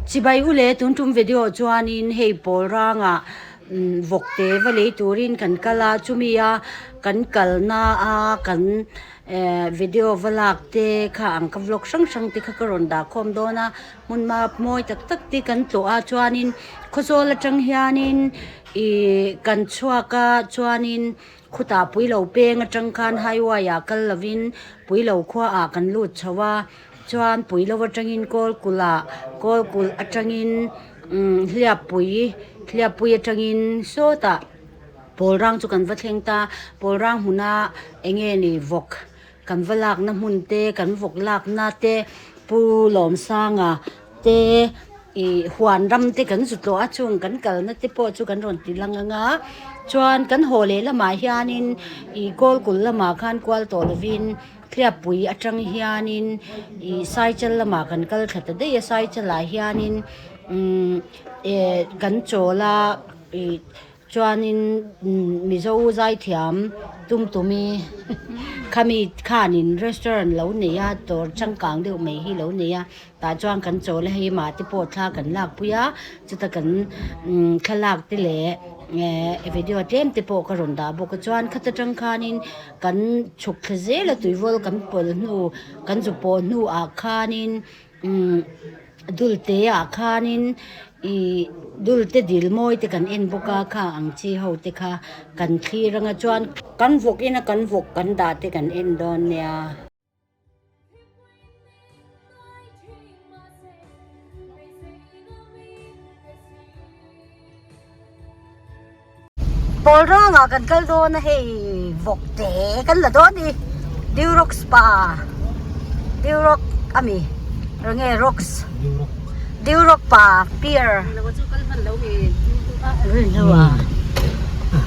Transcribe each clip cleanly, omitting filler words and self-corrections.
Chibai u le tun tum video chuanin hei pawl rangah vawkte va lei turin kan kal a chumi a kan kalna a kan eh video va lak te kha ang ka vlog hrang hrang te kha ka rawn dah khawm dawn a hmun map mawi tak tak te kan tlawh a chuanin khawzawl atang hianin ih kan chhuak a chuanin khutah puilo peng atang khan highway ah kal lovin puilo khua ah kan lut chho a. Chuan Puilo atangin Kawlkulh ah Kawlkulh atangin umm Hliappui Hliappui atangin sawtah Pawlrang chu kan va thleng ta Pawlrang hmuna eng nge ni vawk kan va lakna hmun te kan vawk lakna te Pu Lawmsanga te ih huan ram te kan zu tlawh a chung kan kalna te pawh chu kan rawn ti lang ang a chuan kan haw leh lamah hianin ih Kawlkulh lamah khan kual tawh lovin. Tliappui atang hianin ih Saichal lamah kan kal thla ta daih a Saichalah hianin umm eh kan chawl a ih chuanin Mizo zaithiam tumtumi khami khanin restaurant lo nei a dawr changkang deuh mai hi lo nei a tah chuan kan chawl a hei mah te pawh thla kan lakpui a chuta kan umm thlalak te leh eh video tlem te pawh ka rawn dah bawk a chuan khata tang khanin. Kan chhuk thla zel a tuivawl kan pawlh hnu kan zu pawh hnu ah khanin umm dulte ah khanin ih dulte dil mawi te kan en bawk a kha ang chi ho te kha kan thlir anga chuan kan vawk ina kan vawk kan dah te kan en dawn nia. Pawl rangah kan kal dawn a hei vawk te kan la dawn a ni Duroc spa Duroc a mi enge rocks Duroc pa pier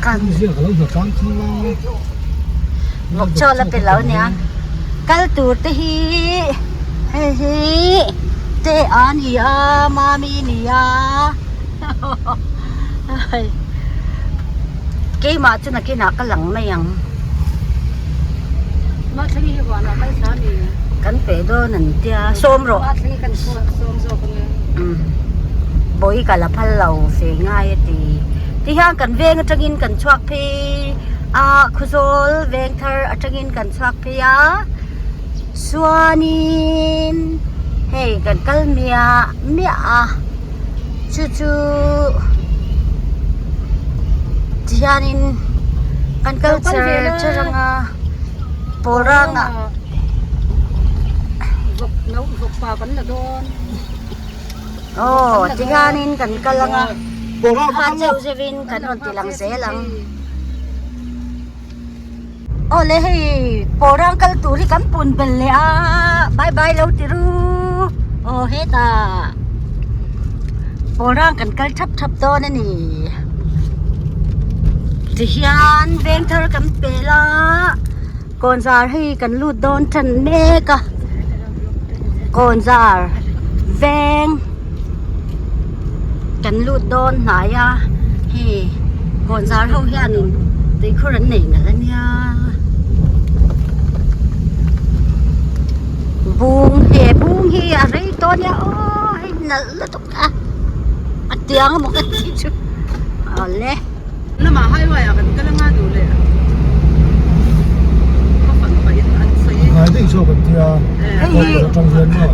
kan vawk chaw la pe lo nia kal tur te hi hei hi te a ni a mami a ni a. Keimah chu nakinah ka lang mai ang. Kan pe dawn an tia sawm rawh. Bawi ka la phal lo fe ngai a ti. Tihian kan veng atangin kan chhuak phei a Khawzawl veng thar atangin kan chhuak phei a chuanin hei kan kal miah miah a. Chu chu tihianin kan kal char char ang a pawl rangah aw tihianin kan kal ang a kha cheuh zeuhin kan rawn ti lang zel ang. Aw le hei pawl rang kal tur hi kan pun bel leh a bye bye lo ti ru aw hetah pawl rang kan kal thap thap dawn a ni tihian veng thar kan pel a kawnzar hei kan lut dawn tan mek a kawnzar veng kan lut dawn hnai a hei kawnzar ho hianin tuikhur an nei nalh ania bung he bung hi a rei tawh ania aw hei nalh lutuk a a tiang emaw ka tih chu awle. Lamah highway ah kan kal anga duh leh ka fan pah in an sawi. Ngai daih zawk an tia Hei hi atang hian maw.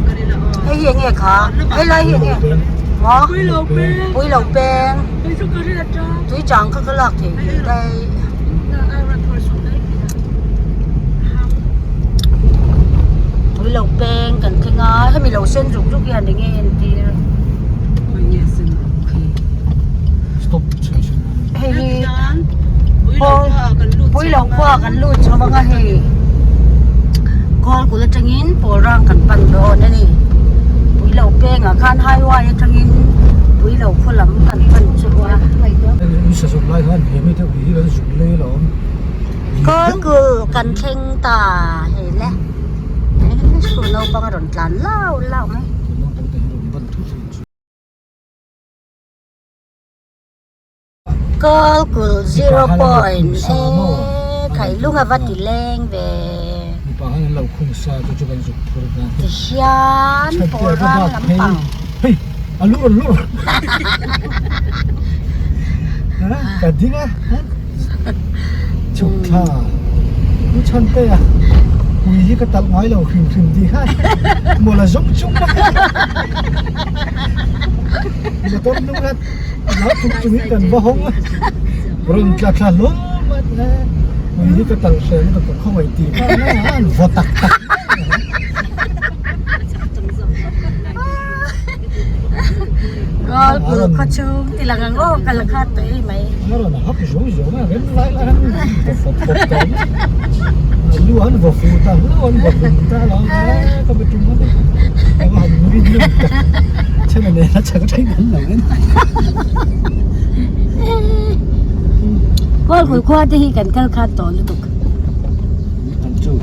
Hei hi enge kha hei lai hi enge maw Pui lo peng pui lo peng hei chu ka rin atang tui chang kha ka lak thei ve daih. Pui lo peng kan thleng a hemi lo sen zuk zuk hian enge entir. Stop Hei hi pui lo khua kan lut chho anga hei kawl kul atangin pawl rang kan pan dawn a ni pui lo pengah khan highway atangin pui lo khaw lam kan pan chu a kawl kul kan thleng ta hei le naupang a rawn tlan lau lau mai. Kawlkulh zero point e khailung a va ti leng ve tihian pawl rang lampang. A lu rawn lur ka ding a chhuk thla u chhan te a ui hi ka talh ngai lo hrim hrim ti khan mawla zawng chung motor hnung khan lau chung chung in kan va hawng a rawn tla thla hlawm a ui hi ka talh hreh lutuk ka khawngaih tih khan an vaw tak tak. Goal pul khaw chhung ti lang ang aw ka la khat tawh ei mai. A rawn hak zawng zawng a rem lai lai han vaw fawp fawp tawh mai. Lu an vaw fuh ta hlauh an vaw hlum ta lo a ka be tum a ni. Ka va han nui hnem tak. Chhan a nen a chak thleng an lo en. Goal pul khua te hi kan kal khat tawh lutuk.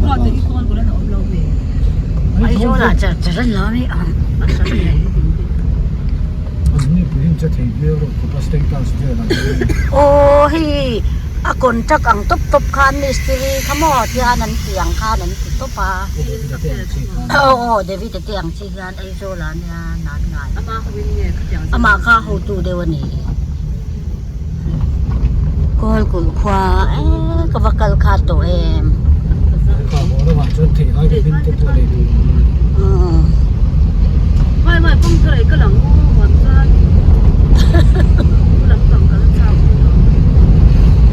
Khua te hi goal bul an awm lo ve. Aizawl ah char char an lo a mi ang. Aw hei a contract ang tawp tawp khan mistiri kha maw tihian an tih ang khan an ti tawp a. Aw aw David a te ang chi hian Aizawl ah nia nan ngai. Amah kha hotu deuh a ni. Kawlkulh khua eee ka va kal kha tawh em.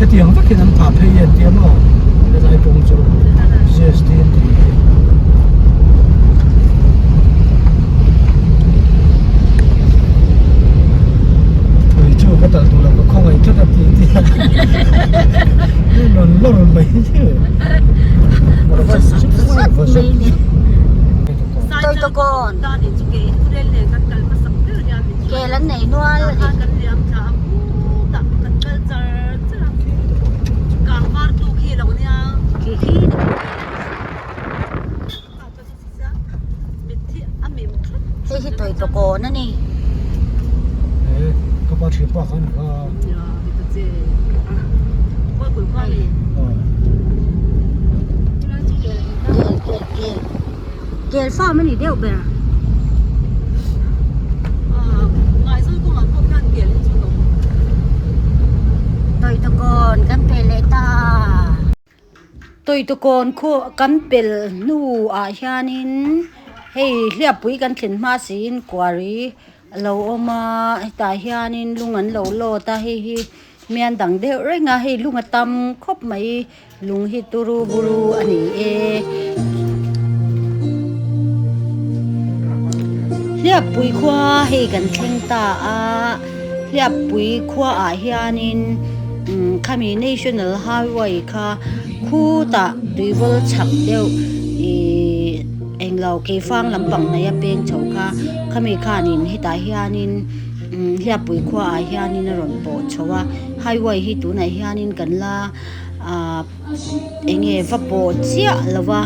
Hetiang vekin an phah phei an tia maw helai kawng chu GST an tih hi. Ui chu ka talh duh lo ka khawngaih tlat a ti ti a rawn lawr mai chu Tawitawkawn kel an nei nual a ni. Hei hi tawitawkawn a ni. Kel kel kel kel farm a ni deuh ber. Tawitawkawn kan pe leh ta. Tawitawkawn khu kan pel hnu ah hianin hei hliappui kan thlen hma siin quarry a lo awm a hetah hianin lung an lo lawt a hei hi mian dang deuh reng a hei lung a tam khawp mai lung hi turu buru a ni e. Hliappui khua hei kan thleng ta a hliappui khua ah hianin umm khami national highway kha khutah tuivawl chhak deuh ihh englo keifang lampang hnaih a peng chho kha khami khanin hetah hianin umm hliappui khua ah hianin a rawn pawh chho a highway hi tunah hianin kan la ahh. Eng nge va pawh chiah lo va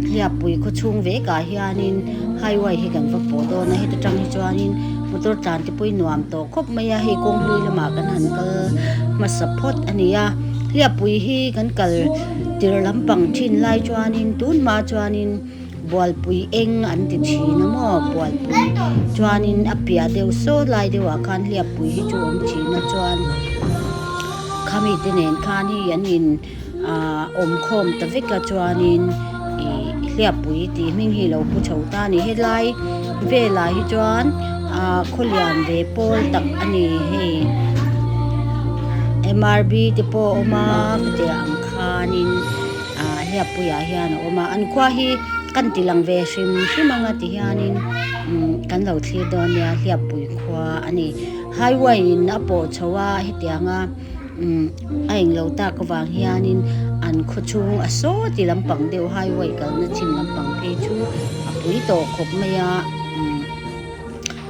hliappui khaw chhung vek ah hianin highway hi kan va pawh dawn a heta tang hi chuanin motor tlan te pawh hi nuam tawh khawp mai a hei kawng hlui lamah kan han kal hmasa phawt a ni a hliappui hi kan kal tirh lampang thin lai chuanin tun hma chuanin bualpui eng an ti thin a maw bualpui chuanin a piah deuh saw lai deuh ah khan hliappui hi chu a awm thin a chuan. Khami te nen khan hei an in ah awm khawm ta vek a chuanin ih hliappui tih hming hi lo pu chho ta a ni helai velah hi chuan ah khawlian ve pawl tak a ni hei M R B te pawh a awm a khatiang ang khanin ah hliappui ah hian a awm a an khua hi kan ti lang ve hrim hrim ang a ti hianin umm kan lo thlir dawn nia hliappui khua a ni. Highway in a pawh chho a hetianga umm a englo tak avang hianin an khaw chhung a saw ti lampang deuh highway kalna chin lampang phei chu a pui tawh khawp mai a umm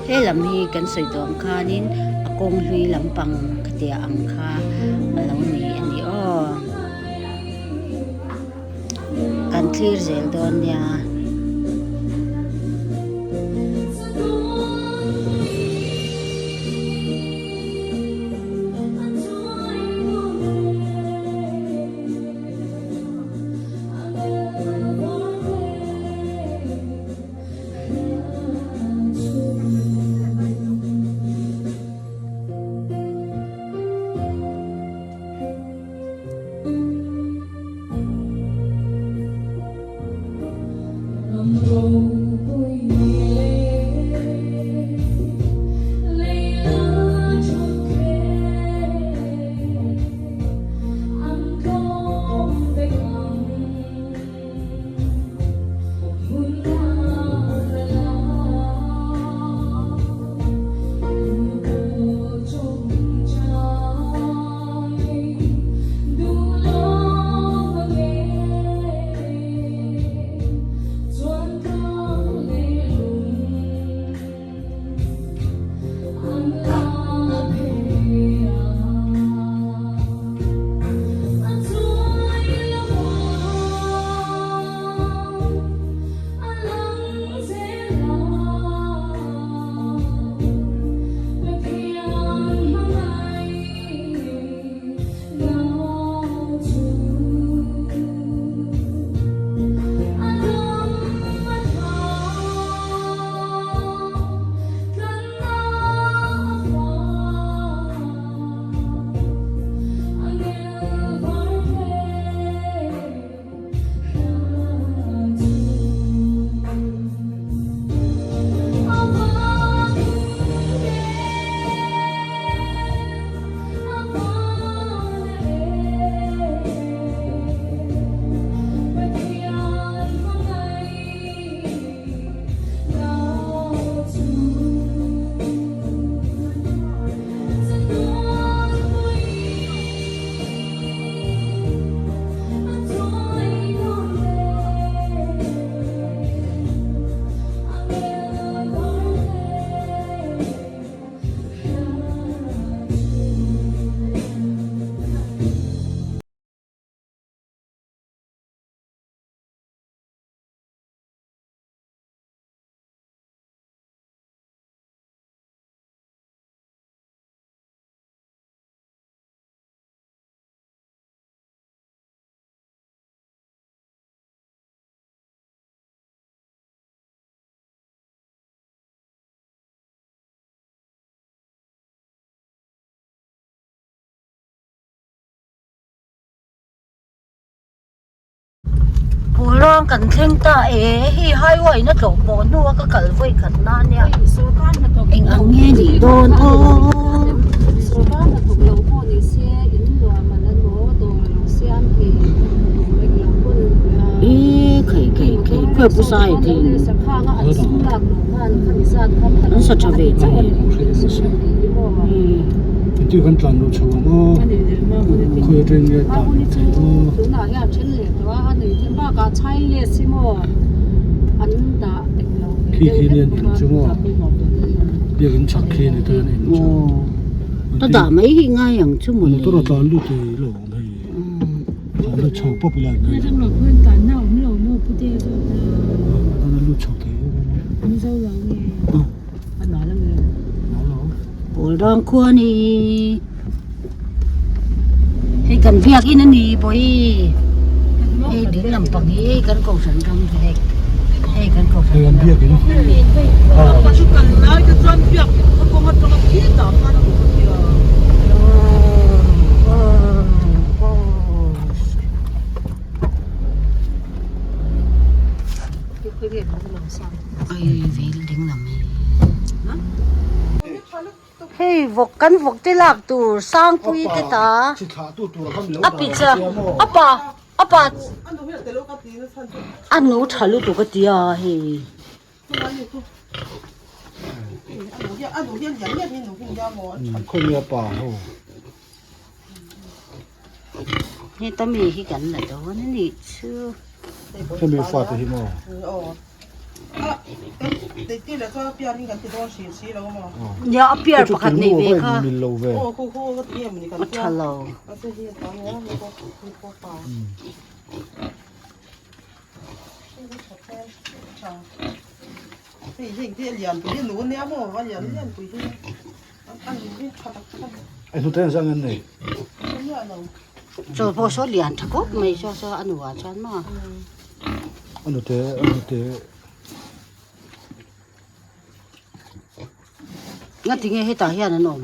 he lam hi kan sawi tawh ang khanin a kawng hlui lampang khatiang ang kha a lo ni a ni aw kan thlir zel dawn nia. Pulrang kan thleng ta e, hei highway na tlawh pawh hnu a ka kal vawi khat na nia eng ang nge nih dawn aw. E khai khai khai khawi pu sai thei an sa tha ve che. Ti kan tlan lo chho ang aw khawi atang nge tan theih aw khi khi nen in chu maw biakin chhak khi ni te in chu ta dah mai hi ngai ang chu mawle motor a tlan lut thei lo ang hei tlan lut chho pawp ila ngai a lut chho thei Pawlrang khua ni hei kan biakin a ni pawh hei ding lampang hi kan kohhran ram hei hei kan kohhran ram biakin Hei vawk kan vawk te lak tur Sangpui te ta a picha a pa a pa a nu tha lutuk a tia hei. Heta mi hi kan la dawn a nih chu. Hemi fate hi maw? Nia a piar pakhat nei ve kha. A tha lo. Chaw pawh saw lian tha khawp mai saw saw a nuah chuan maw. Ngatinge hetah hian an awm.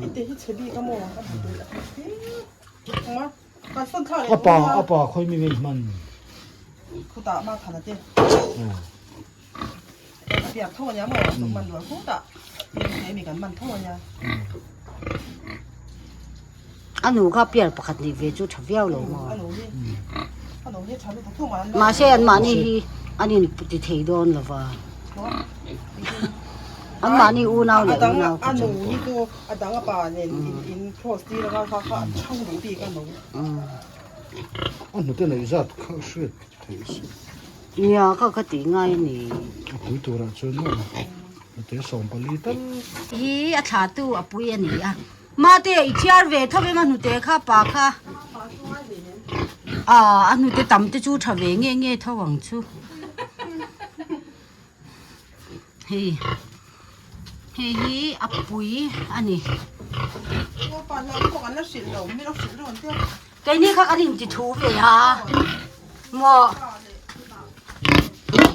A nu kha piar pakhat nih ve chu tha viau lo maw? Mahse anmahni hi an in ti thei dawn lo va. Anmahni unau leh unau kha chu. Nia kha ka tih ngai a ni. A pui turah chuan maw? Hnute 14 tal. Hi a thlahtu a pui a ni a. Mate i thiar ve tho em a hnute kha pa kha. Aa a hnute tam te chu tha ve nge nge tho ang chu. Hei hei hi a pui a ni. Keini kha kan inti thu ve a maw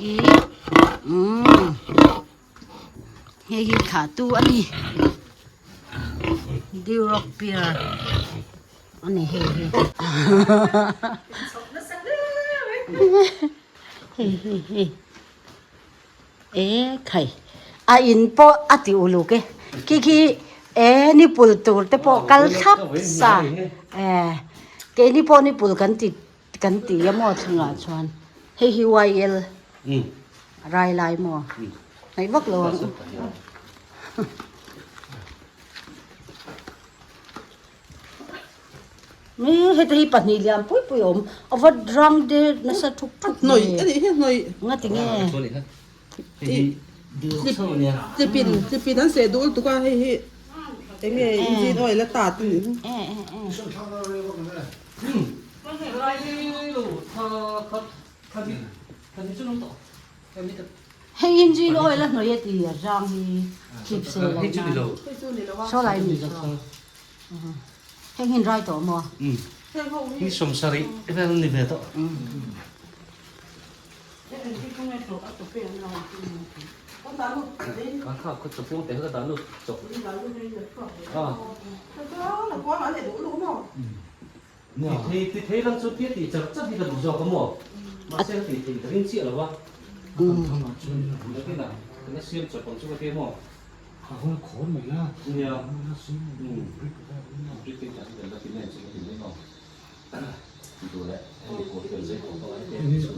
hi umm hei hi thlah tu a ni Duroc pear a ni hei hi hei hei hei. E khai a in pawh a ti uluk e khi khi e nipul tur te pawh kal thlap sa e keini pawh nipul kan ti kan ti a maw thlangah chuan hei hi YL rai lai maw hnaih vak lo ang. Mi heta hi pahnih lian pui pui a awm a va rang de nasa thup thup Hnawih a nih hi hnawih. Nga ti nge? Tlipin tlipin an seh duh lutuk a hei hi eng nge engine oil a tat a nih hi. Hei engine oil a hnawih a ti a rang hi tlip seh lo nan. Saw lai mi saw. Heng hin rai tawh maw? Ni 70 vel ni ve tawh. Kan kha khaw chawpung te kha dan lu chawp. Ah. Ti thei ti thei lang chu tia ti char char hi ka duh zawk a maw? Mahse ka ti thei ka ring chiah lo a. Nakinah ka siam chawp ang chu ka ti a maw? A hawn khawn mai la. Nia.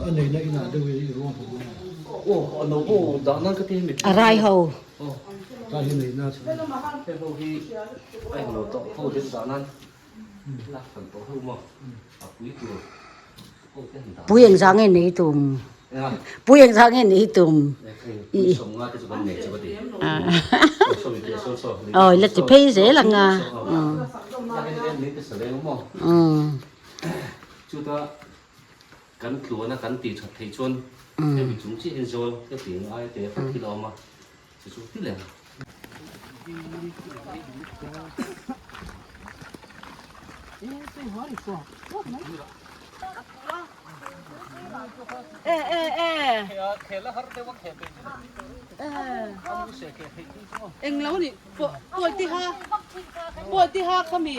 A neihna inah deuh i ruang hmu mai. A rai ho. Ta hi neihna chu. Pui engzah nge nei tum? Pui engzah nge nei tum? Awi la ti phei zel ang a. Kan tluana kan tih that theih chuan hemi chung chiah hian zawl ka tih ngai te fat hi la awm a, chu chu ti leh ang. Englo ni pawi tiha pawi tiha khami.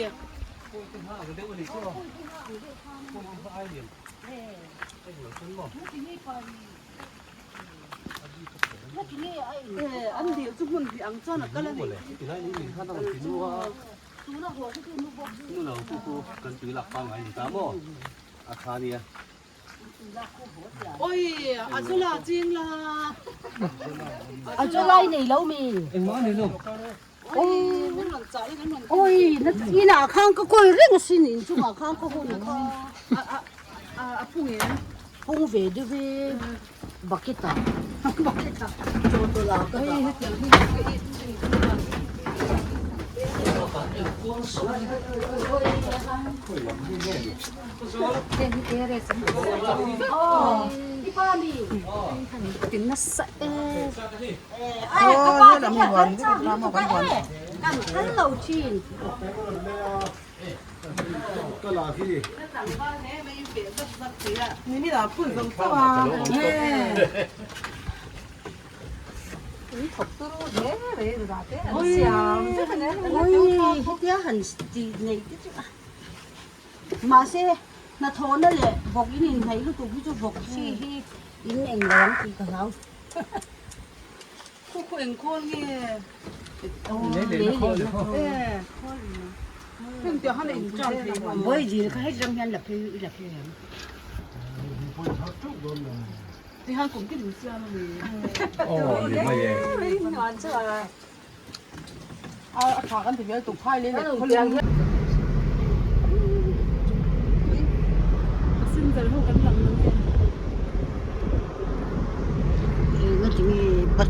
An dil chu hmun hnih ang chuan a kal a ni. Oi a chu la ching la. A chu lai nei lo mi. Oi na inah khan ka kawi reng asin in chungah khan ka hun kha a pung em pung ve deuh e bucket ah bucket ah chaw tawlh ah ka dah a. Mahse hnathawhna leh vawk in inhnaih lutuk hi chu vawk hri hi in englo ang tih ka hlau. Khu khu eng khawl nge? Bawi dil kha heti ram hian la phei i la phei ang.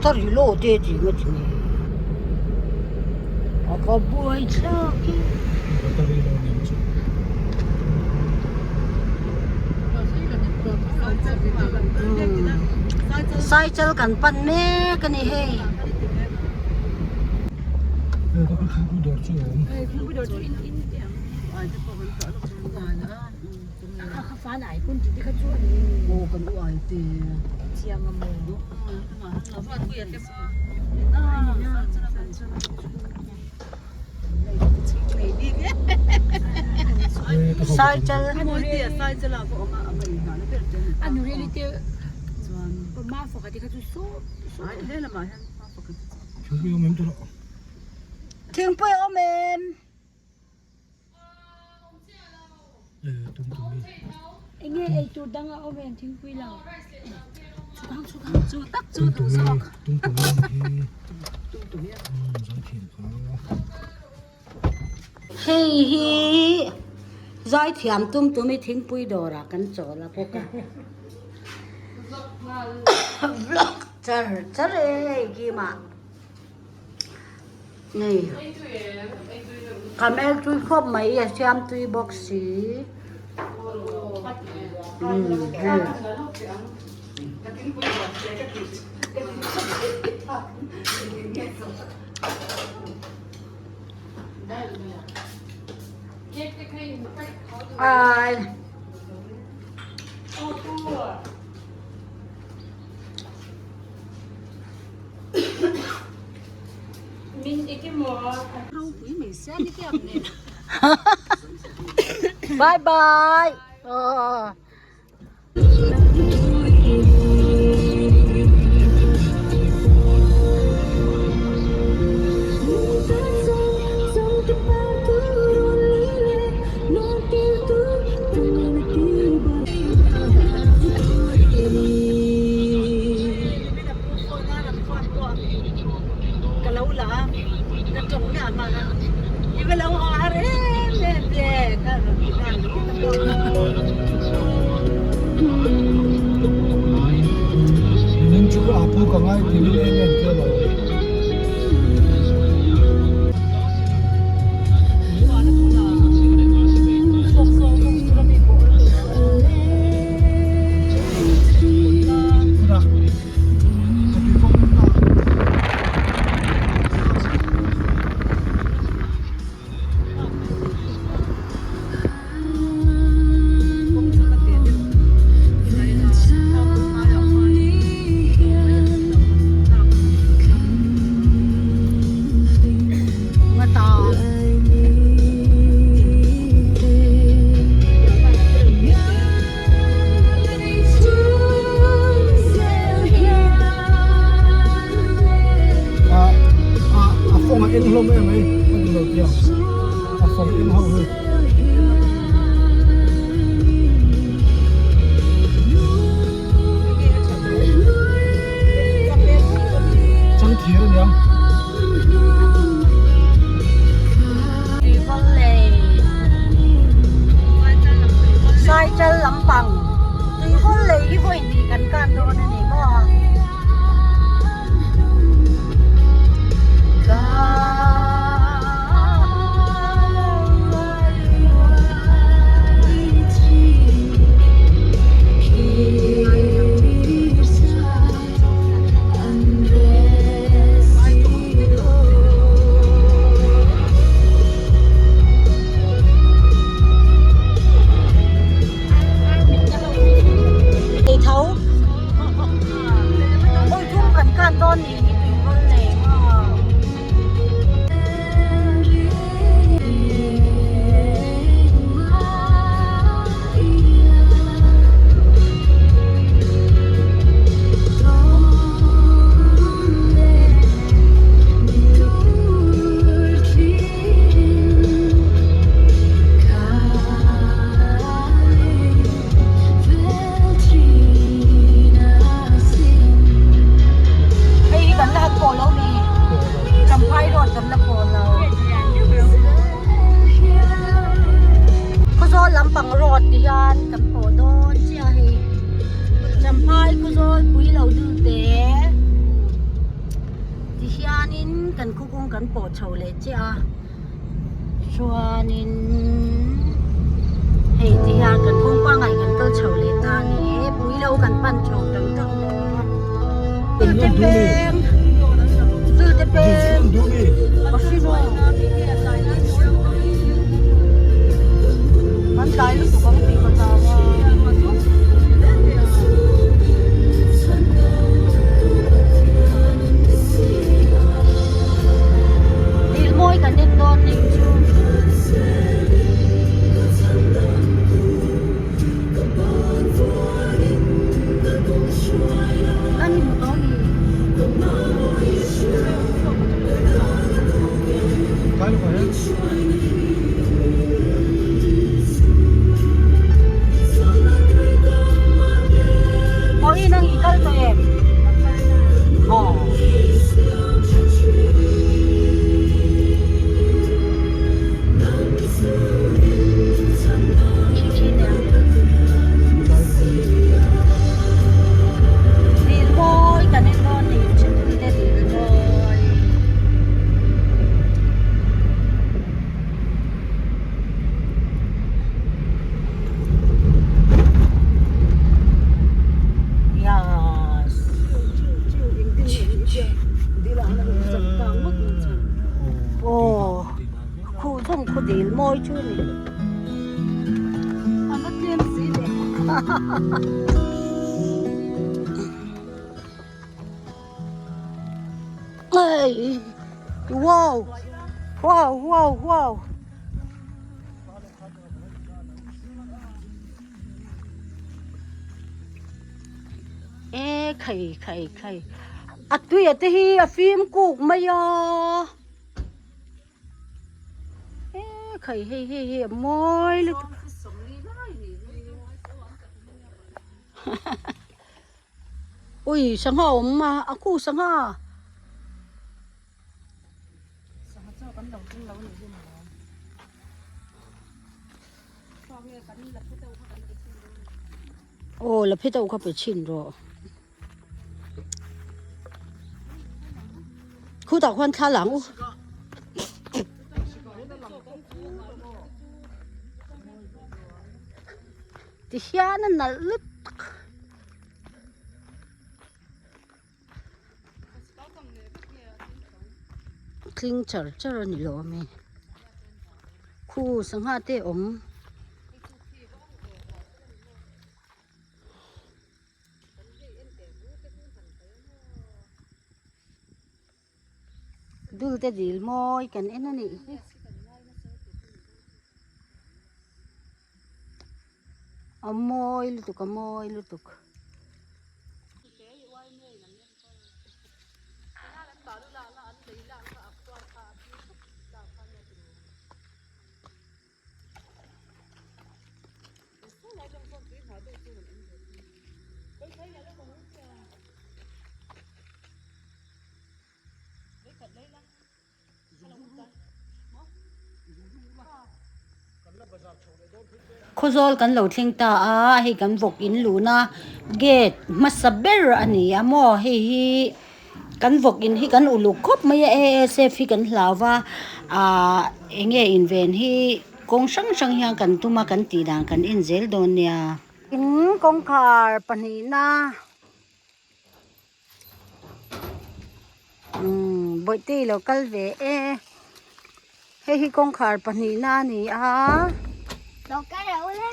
Battery low te tih nga ti nge a ka buai thlak e. Battery low nen chu. Saichal kan pan mek a ni hei. Hei ka pu thingpui dawr chu a awm. Saichal Thingpui a awm em? Enge ei tur dang a awm em thingpui lo? Hei hi zaithiam tum tumi thingpui dawrah kan chawl a bawk a vlog char char e hei gym ah. Nei camel tui khawp mai a siam tui bawk si ai. Bye bye. Aw. Saichal lampang tuivawl lei hi vawi hnih kan kan dawn a ni maw? kan pawh chho leh chiah a chuanin hei ti hian kan kawng pangngai kan kal chho leh ta a ni e pui lo kan pan chho tam tak Dulte peng Dulte peng Kan tlai lutuk ang tih ka hlau a. Dil mawi kan en dawn nih chu. Kan hmu tawh mi. Pawhin ang i kal tawh em? Aw. Dil mawi kan en dawn ni Chhunte dil mawi. Yes. Aw khuh thawng khaw dil mawi chu a ni. A va tlem si le. Hey! Wow! Wow! Wow! Wow! E khai khai khai a tui a te hi a fim kuk mai a e khai hei hei hei a mawi lutuk Ui sangha a awm a a khu sangha. Sangha chaw kan lo keng lo nih hi maw. Khaw nge kan la phe deuh kha kan pe chhin dawn. Aw la phe deuh kha pe chhin rawh. Khutah khuan thla lang u. Ti hian a nalh lutuk. Tling char char a ni lo a mi khu sangha te a awm. Dul te dil mawi kan en a nih hi. A mawi lutuk a mawi lutuk. Khawzawl kan lo thleng ta a hei kan vawk in luhna gate hmasa ber a ni a maw hei hi kan vawk in hi kan uluk khawp mai a ASF hi kan hlau va ahh eng nge inven hi kawng hrang hrang hian kan tum a kan tih dan kan en zel dawn nia. In kawngkhar pahnihna. Umm bawihte i lo kal ve e hei hi kawngkhar pahnihna a ni a lo kal lo le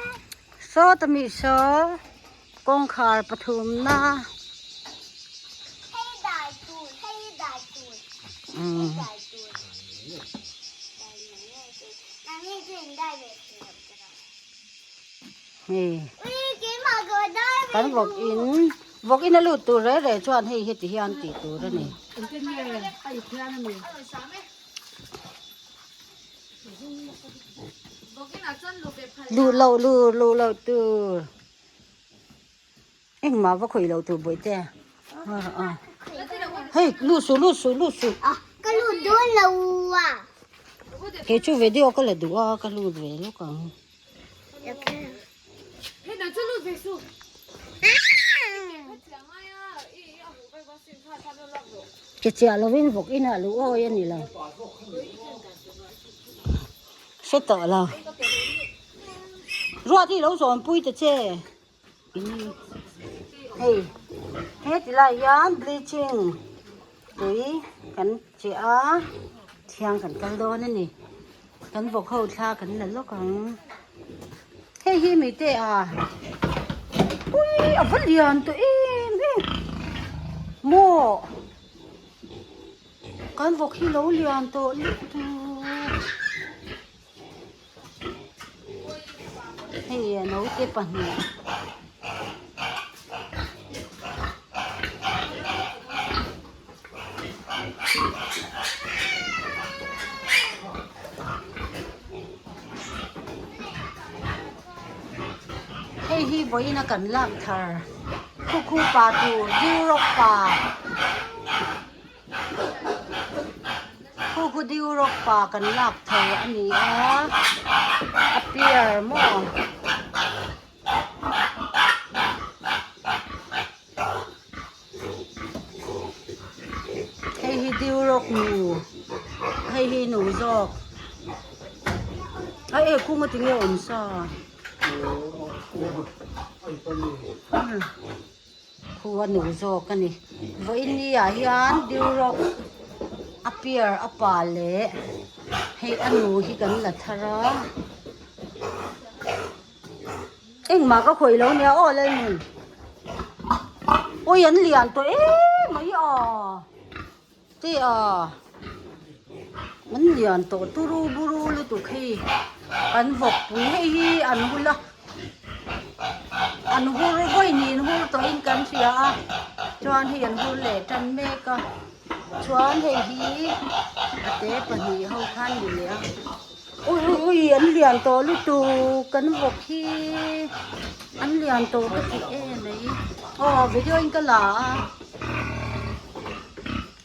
saw ta mi saw kawngkhar pathumna hei dai tur hei dai tur hei dai tur Hei kan vawk in vawk in a lut tur reh reh chuan hei heti hian tih tur a ni. Luh loh luh luh loh tur engmah va khawih loh tur bawihte a hei lut suh lut suh lut suh. Ka lut dawn lo a. Kei chu video ka la duh a ka lut ve lawk ang. Ke chiah lovin vawk inah luh awi a ni lo. Hre tawh lo. Ruat hi lo zawnpui ta che. Hei he ti lai hian bleaching tui kan cheh a thiang kan kal dawn a ni. Kan vawk ho thla kan la lawk ang. Hei hi mite a ui a va lian tawh em em maw kan vawk hi lo lian tawh lutuk hei a naute pahnih. Hei hi vawiin a kan lak thar khu khu pa tur Europe pa khu khu Europe pa kan lak thar a ni a a piar maw. Hei hi Duroc nu hei hi nu zawk a e kung a ti nge awm sa khu a nu zawk a ni vawiin ni ah hian Duroc a piar a pa leh hei a nu hi kan la thar a. Engmah ka khawih lo nia aw Lalnun. Ui an lian tawh em mai a. Te a. An lian tawh turu buru lutuk hei. An vawk pui hei hi an hul a. An hur vawi niin hur tawhin kan hria a. Chuan hei an hur leh tan mek a. Chuan hei hi a te pahnih ho khan ni leh a. Ui ui ui an lian tawh lutuk kan vawk hi an lian tawh ka ti em mai aw video in ka la a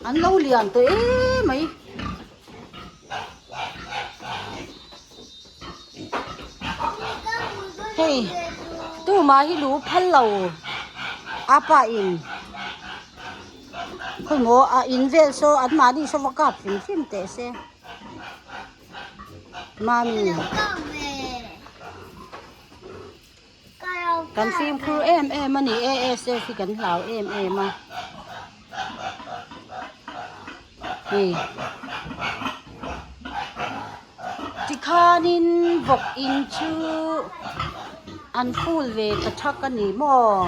an lo lian tawh em mai hei tumah hi lu phal lo a pa in khawimaw a in vel saw an mahni saw va kap hrim hrim teh se. Mami kan fimkhur em em a ni ASF hi kan hlau em em a hei tikhanin vawk in chu an full ve ta thak a ni maw.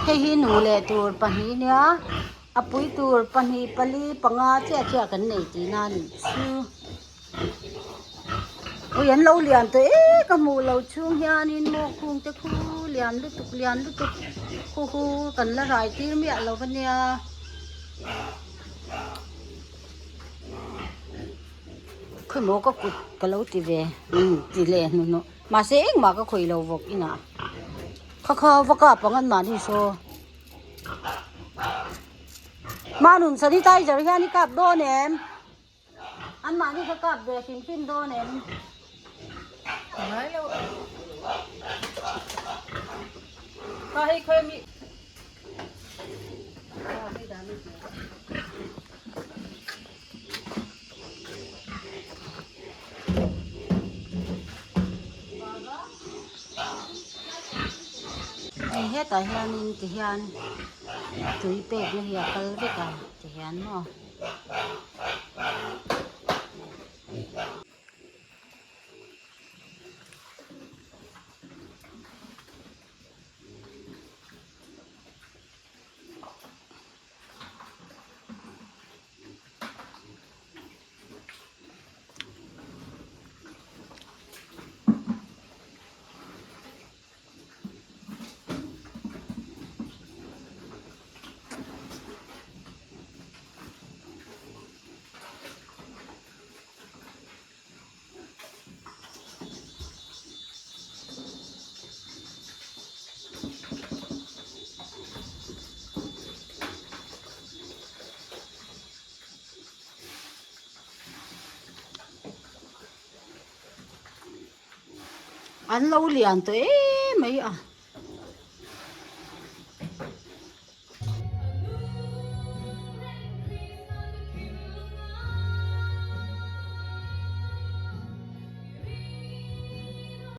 Hei hi nu leh tur pahnih nia a pui tur pahnih pali panga chiah chiah kan nei tihna a nih chu ui an lo lian tawh e ka hmuh loh chhung hianin maw khung te khu lian lutuk lian lutuk khu khu kan la rai tir miah lo va nia. Khawimaw ka kut ka lo ti ve ti leh hnuhnawh. Mahse engmah ka khawih lo vawk inah kha kha va kap ang an mahni saw Manun sanitizer hian i kap dawn em an mahni kha kap ve hrim hrim dawn em Ngai lo Kha hei khawi mi Hei hetah hianin tihian tui pekna hi a kal vek a tihian maw. An lo lian tawh em mai a.